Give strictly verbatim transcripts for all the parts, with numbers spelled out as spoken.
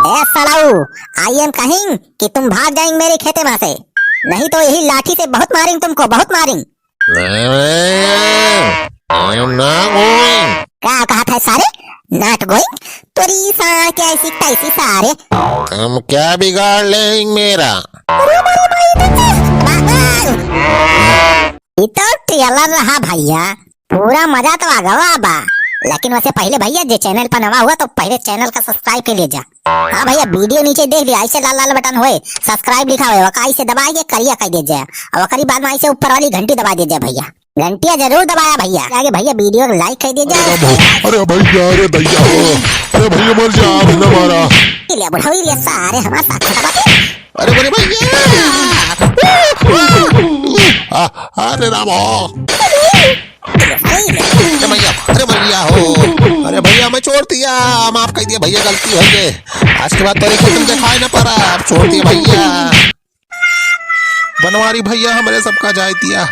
ए सालाऊ, I am कहिंग कि तुम भाग जाएंग मेरे खेते मा से, नहीं तो यही लाठी से बहुत मारेंग तुमको, बहुत मारेंग। नहीं, नहीं, I am not going। का कहत है सारे? Not going? तोरी सार के ऐसी तैसी सारे। तुम क्या बिगाड़ लेंग मेरा? अरे मारे माई, बाबा। ई तो trailer रहा भैया, पूरा मजा तो आ गवा बा। लेकिन वैसे पहिले भैया जे channel पर नवा हुआ तो पहिले channel का subscribe कर लीजिए। हाँ भैया, video नीचे देख लिया, ऐसे लाल लाल button होए, subscribe लिखा हुआ है, वका ऐसे दबा के करिया कर दीजिए। और ओकरी बाद में ऐसे ऊपर वाली घंटी दबा दीजिए भैया, घंटिया जरूर दबाया भैया। आगे भैया video को like कर दीजिए। अरे भैया, अरे भैया, अरे भैया, अरे भैया मर जा, अभी ना मारा। ये ले बुढ़ाऊ, ये सारे हमारे साथ खत्म होते। अरे, अरे भैया। आ, अरे राम हो। अरे भैया, अरे भैया हो। अरे भैया, मैं छोड़ दिया, माफ कर दिया भैया, गलती हो गई। आज के बाद तोरे खेतन देखाए ना पारा, अब छोड़ दिया भैया। बनवारी भैया, हमरे सबका जाए दिया,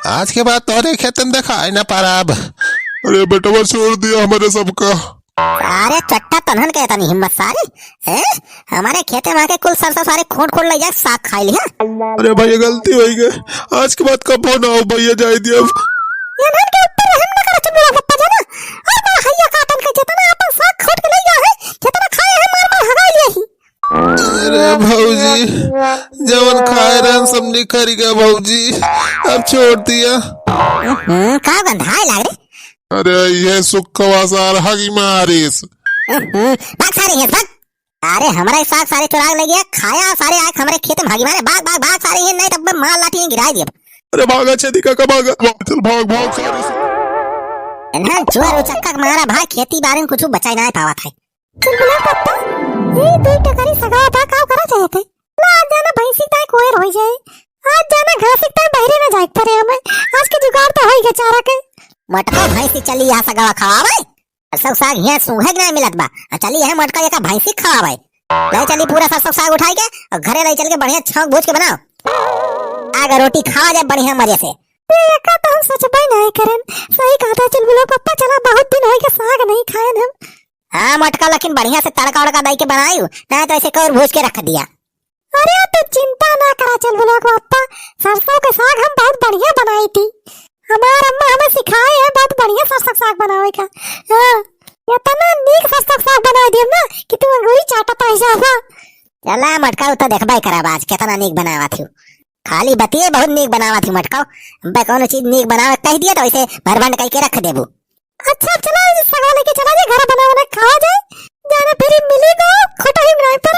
आज के बाद तोरे खेतन देखाए ना पारा अब। अरे बेटवा, छोड़ दिया हमरे सबका। अरे चट्टा तनहन के इतनी हिम्मत सारे, हैं? हमारे खेते मा के कुल सरसों सारे खोट खोट ले जाके साग खाई लिया। अरे भैया, गलती हो गई, आज के बाद कबो ना हो भैया, जाए दिया अब। ये नन के ऊपर रहम ना करो तुम लोग पप्पा जाना। और ना हैया काटन के जितना अपन साग खोट के ले गया है, जितना खाए हैं मार मार हगाई लिया ही। अरे भौजी, जवन खाए रहन सब निखर गया भौजी, अब छोड़ दिया। हम्म, का गंधाए लाग रे? अरे ये सुखवा सार हगी मारिस। हम्म, भाग सारे यहाँ भाग। अरे हमारे साग सारे चुराग ले गया, खाया सारे आके हमारे खेत में भागी मारे, भाग, भाग, भाग सारे, ये नहीं तब मैं मार लाठी गिराई दिया। अरे भागा छेदी काका, भागा, भाग, चल भाग, भाग सारे। इन्हें जुआर उचक्का के मारा भाई, खेती बाड़ी में कुछ बचाई ना पावा था। चुलबुला पप्पा, ये दो टकरी सगावा बा, का करा चाहते? ना आज जाना भैंसी ताई कोयर हो जाए, आज जाना घास ताई बहरे ना जाए पड़े हमें, आज के जुगाड़ तो होई गया चारा के। मटको भैंसी चली यहाँ सगावा खवावे, सरसों साग यहाँ सूंघे के नहीं मिलत बा। आ चली यहाँ मोटका जका भैंसी खवावे। ले चली पूरा सरसों साग उठाई के और घरे ले चल के बढ़िया छौंक भूज के बनाओ। आग रोटी खावा जाए बढ़िया मजे से। ये एका तो हम सोचबे नहीं करेन। सही कहता चुलबुला पप्पा, चला बहुत दिन होई के साग नहीं खाएन हम। हाँ मोटका, लेकिन बढ़िया से तड़का उड़का दई के बनायू, नहीं तो ऐसे कौर भूज के रख दिया। अरे तू चिंता ना करा चुलबुला पप्पा, सरसों के साग हम बहुत बढ़िया बनाई थी। हमार अम्मा हमें सिखाए है बहुत बढ़िया सरसों के साग बनावे का। हाँ, इतना नीक सरसों के साग बनाई दियब ना कि तू अंगूरी चाटत रह जाबा। चला मोटका, उ तो देखबे करब आज कितना नीक बनावा थी। खाली बतिये बहुत नीक बनावा थी मोटका। अबे कौनो चीज नीक बनावे कह दिया तो वैसे भरभंड कह के रख देबू। अच्छा, चला, ये सगवा लेके चला जाए, घर बना बना खावा जाए। जाना फिर मिली को, खोटा ही बनाए पर।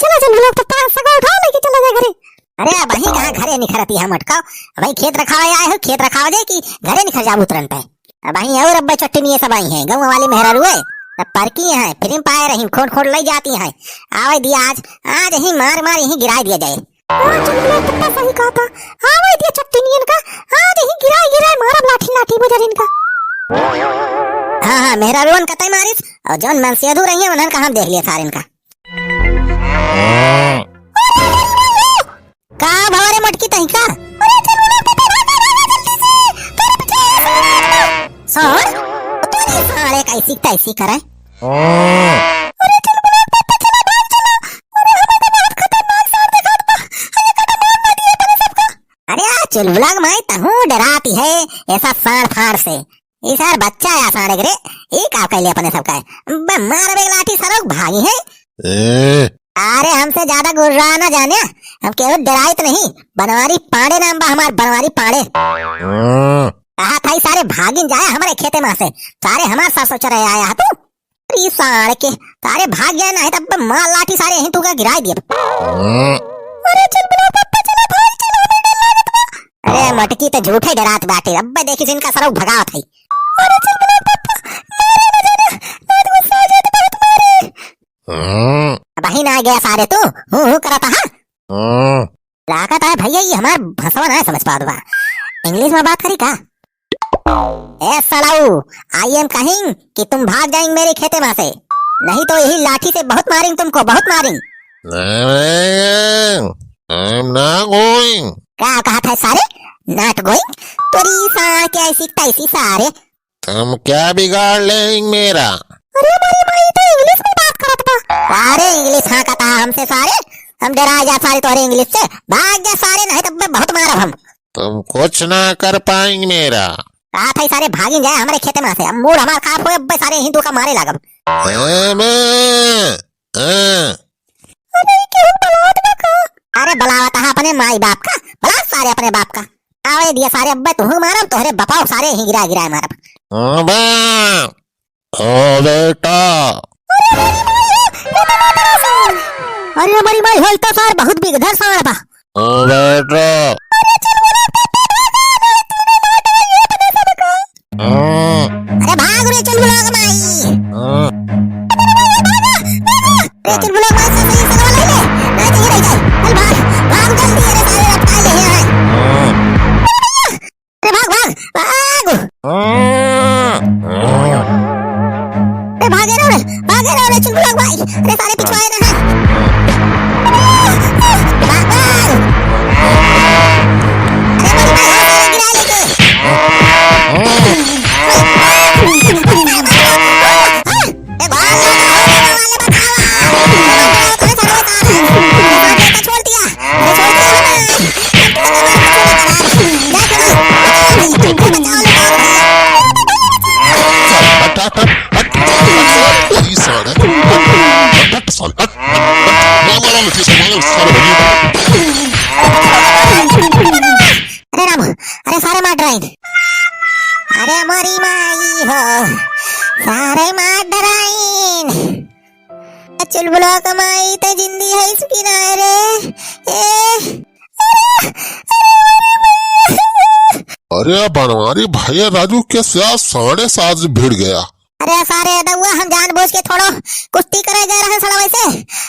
चला, चल, लोग तो पाँच सगवा उठा लेके चला जाए घरे। अरे, अबहीं कहाँ घरे निखरती है मटकाओ? अबहीं खेत रखावा आए हो, खेत रखावा जाए कि घरे निखर जाबू तुरंत है? अबहीं और अब्बे चट्टी नहीं सब आई हैं, गाँव वाली मेहरारू है। तब पर की हैं, फिर पाए रही, खोट खोट ले जाती हैं। आवे दिया आज, आज ही मार मार यहीं गिराए दिया जाए। हाँ, चुलबुला पप्पा सही कहा था। हाँ, वही दिया चट्टी नियन का। हाँ, यही गिराए, गिराए मारब लाठी, लाठी बुजर इनका। हाँ, हाँ, मेहरारुअन का तय मारिस, और जौन मनसेधू रही है, उन्हन का हम देख लिया सारे इनका। का भवा रे मटकी तही का? अरे, चुलबुला पप्पा, भागा, भागा, जल्दी से। तेरे पीछे है सारे। सारे? तू नहीं सारे कैसी तैसी करे। अरे चुलबुला पप्पा, चला भाग चला। अरे हमें तो बहुत खतरनाक सार दिखात बा। अरे कटा मार ना दिए अपने सबका। अरे आ चुलबुला के माई तहूँ डराती है ऐसा सार फार से। ई सार बच्चा या सारे रे, ई का कैले अपने सबका है? बे मार बे लाठी सरक भागी है। ए। अरे हमसे ज्यादा गुर्रा ना जाने, हम केहू डराइत नहीं। बनवारी पांडे नाम बा हमार, बनवारी पांडे। हाँ। कहा था ई सारे भागिन जाए हमारे खेते मा से, सारे हमार सार सोच रहे आया है तू। अरे सारे के, सारे भाग गया ना है तब मार लाठी सारे यहीं तू का गिराए दिए। अरे चुलबुला पप्पा चला भाग चला, हमें डर लागत बा। अरे मटकी तो झूठे डरात बाटे, अब देखी इनका सरौ भगावत है। अरे चुलबुला पप्पा, मारे ना जाना, बहुत गुस्सा आ जाए तो बहुत मारे। अबहीं ना गया सारे तू, हूँ हूँ करत हा। लागत है भैया, ये हमार भसवा ना समझ पावत बा। English मा बात करी का? ए सालाऊ, I am कहिंग कि तुम भाग जाएंग मेरे खेते मा से, नहीं तो यही लाठी से बहुत मारेंग तुमको, बहुत मारेंग। नहीं, I am not going। का कहत है सारे? Not going? तोरी सार के ऐसी तैसी सारे। तुम क्या बिगाड़ लेंग मेरा? अरे मारी माई, तो English मा बात करत बा। अरे English हाँकत हा हमसे सारे, हम डेराइ जा सारे तोहरे English से, भाग जा सारे, नहीं तो बहुत मारब हम। तुम कुछ ना कर पाएंगे मेरा। कहा था सारे भागिन जाए हमरे खेते मा से, अब mood हमार खराब होए, अब्बे सारे हिंदू का मारे लागब। ए, मैं, ए। अरे केहू बलावत बा का? अरे बलावत हा अपने माई बाप का, बला सारे अपने बाप का। आवे दिया सारे, अब्बे तुहू मारब, तोहरे बपाओ सारे ही गिरा गिरा मारब। हाँ बा। ओ बेटा। अरे हमारी माई होई तो सार बहुत बिगधर सार बा। ओ बेटा। हाँ। अरे भाग रे चुलबुला के माई। हाँ। अरे चुलबुला के माई से सही सलवा ले ले। नहीं तो ये रह जाए। चल भाग, भाग जल्दी, अरे सारे लटकाए ले हैं। हाँ। अरे भाग, भाग, भाग। अरे भागे रहो रे, भागे रहो रे, चुलबुला भाई। अरे सारे पिछवाए ना हैं। भाग, भाग। अरे बड़ी भाई, सारे गिरा लेके। ए, भाग, भाग, भाग, भाग, वाले बचाओ। अरे, सारे, सारे, सारे, छोड़ दिया। अरे, छोड़ दिया हमें। देख लो। बचाओ, बचाओ। हट, हट, हट, हट। ई सारे। हट, हट, सारे, हट, हट, हट। मार, मार, मार, सारे, मार, सारे, भैया। अरे राम, अरे सारे मार डराइन। अरे मोरी माई हो, सारे मार डराइन। चुलबुला के माई ते जिंदी है इसकी ना रे। ए, अरे बनवारी भैया राजू के साथ साढ़े सात भिड़ गया। अरे सारे दउआ, हम जानबूझ के थोड़ो कुश्ती करे गए रहे साला वैसे।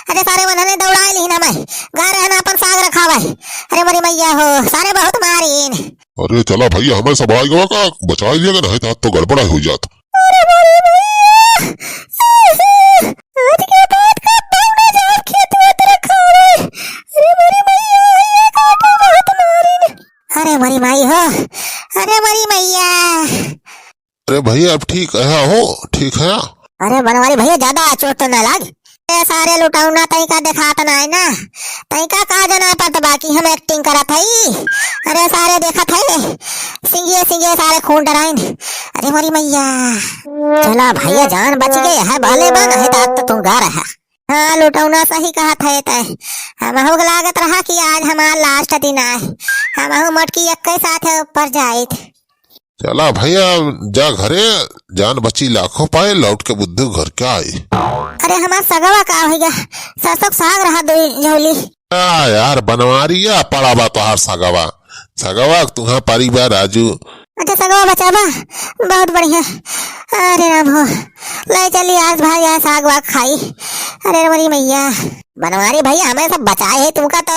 अरे सारे उन्होंने दौड़ाए लीन हमें, गा रहे ना अपन साग रखावे। अरे मोरी मैया हो, सारे बहुत मारीन। अरे चला भैया, हमें सब आएगा का बचाए लिया, नहीं तो गड़बड़ा हो जात। अरे मोरी मैया, आज के बाद कब ना जाओ खेत में तेरा खावे। अरे मोरी मैया, ये काटे बहुत मारीन। अरे मोरी माई हो, अरे मोरी मैया। अरे भैया, अब ठीक है हो? ठीक है? अरे बनवारी भैया, ज्यादा चोट तो ना लाग। ए सारे लुटाऊ ना, तई का देखात ना है ना, तई का का जना पत बाकी हम acting करत हई। अरे सारे देखत है, सिंगे सिंगे सारे खून डराइन। अरे मोरी मैया, चला भैया, जान बच गए है, भले बन है तात तो तू गा रहा। हाँ लुटौना सही कहत है तय, हमहू के लागत रहा कि आज हमार last दिन आए, हमहू मोटकी एक्के साथ ऊपर जाइत। चला भैया, जा घरे, जान बची लाखों पाए, लौट के बुद्धू घर के आई। अरे हमार सगवा का होइगा, सरसों के साग रहा दो झोली। आ यार बनवारिया, पड़ा बा तोहार सगवा, सगवा तुहा परी बा राजू। अच्छा सगवा बचा बा, बहुत बढ़िया। अरे राम हो, ले चली आज भाई यहाँ साग वाग खाई। अरे मोरी मैया, बनवारी भैया हमें सब बचाए है तुमका, तो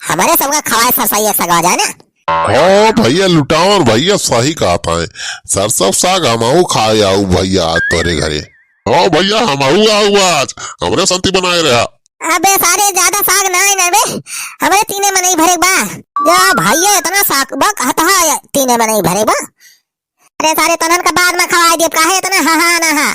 हमारे सबका खवाए सरसैया सगवा जाए ना। हाँ भैया, लुटावन भैया सही कहत है, सरसों साग हमहू खाए आऊ भैया आज तोरे घरे। हाँ भैया, हमहू आऊ आज, हमरे संती बनाए रहा। अबे सारे, ज्यादा साग ना है ना बे, हमरे तीने मनई भरे बा। जा भैया, इतना साग बा कहत है, तीने मनई भरे बा। अरे सारे, तनन का बाद में खवाए देब, काहे इतना हा हा ना हा।